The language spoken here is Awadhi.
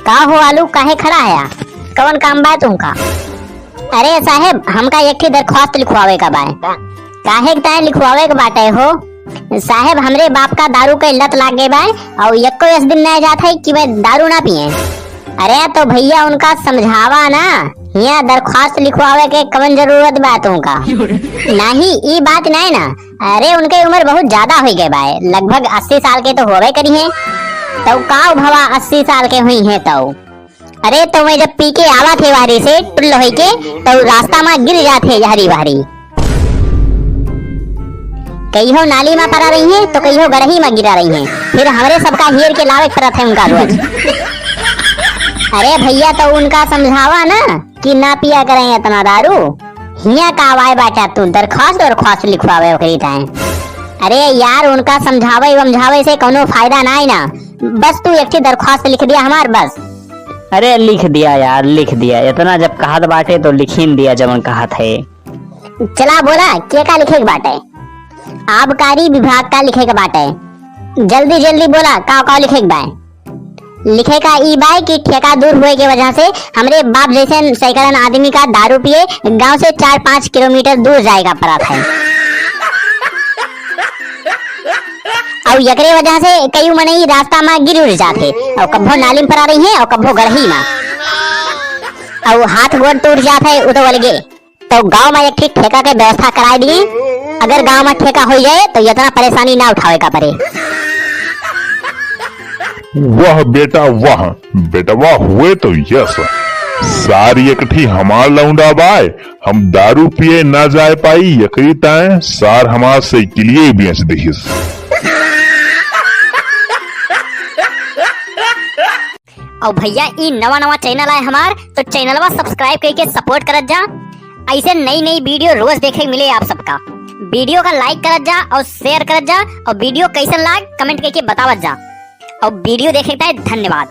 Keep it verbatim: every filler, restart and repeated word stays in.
का हो आलू, काहे खड़ा हया? कवन काम बाय तुमका? अरे साहेब, हमका एक ठे दरख्वास्त लिखवावे का बाय। काहे के ताय लिखवावे के बाटे हो? साहेब, हमरे बाप का दारू के लत लाग गए बाय, अउर एक्को यस दिन नाहीं जात है कि वह दारू ना पिए। अरे तो भइया, उनका समझावा ना, हियाँ दरख्वास्त लिखवावे के कवन जरूरत बा तुमका? नाहीं, ई बात नाहीं ना। अरे, उनके उम्र बहुत ज्यादा होइ गए बाय, लगभग अस्सी साल के तो होवे करी हैं। तो का भवा अस्सी साल के हुई हैं तो? अरे, तो मैं जब पी के आवा थे वाहरी से टुल्ल होई के, तो रास्ता में गिर जात है जहरी बहरी। कहियो नाली में परा रही हैं, तो कहियो गड़ही में गिरा रही हैं। फिर हमरे सबका हेर के लावे के परत है उनका रोज। अरे भइया, तो उनका समझावा ना कि ना पिया करें इतना दारू। हियाँ का आवाए बाटा तू, दरख्वास्त, दरख्वास्त लिखवावे ओकरी ताए। अरे यार, उनका समझावे वमझावे से कौनो फायदा नाहीं ना। बस तू एक ठे दरख्वास्त लिख दिया हमार बस। अरे लिख दिया यार, लिख दिया। इतना जब कहत बाटे तो लिखिन दिया जवन कहत है। चला बोला, के का लिखे के बाटे? आबकारी विभाग का लिखे के बाटे। जल्दी जल्दी बोला, का का लिखे के बाय? लिखे का ई बाय कि ठेका दूर होए के वजह से हमरे बाप जैसे सैकड़न आदमी का दारू पिए गांव से चार पाँच किलोमीटर दूर जाए का पड़त है। अउर एकरे वजह से कई मनई रास्ता में गिर उड़ जात है, अउर कब्बो नाली में परा रही हैं, अउर कब्बो गड़ही में, अउर हाथ गोड़ टूट जात है, उ तो अलगे। तो गांव में एक ठे ठेका के व्यवस्था कराए दी। अगर गांव में ठेका हो जाए तो इतना परेशानी ना उठावे का पड़े। वाह बेटा वाह, बेटवा हुए तो यस। सार एक ठी हमार लौंडा बाय, हम दारू पिए ना जाए पाई, एकरी ताए सार हमार साइकिलिए बेच दिहिस। अउर भइया, ई नवा नवा channel आए हमार, तो channelवा subscribe करके support करत जा। ऐसे नई नई video रोज देखे के मिले आप सबका। Video का like करत जा अउर share करत जा अउर video कैसन लाग comment करके बतावत जा। अउर video देखे के ताई धन्यवाद।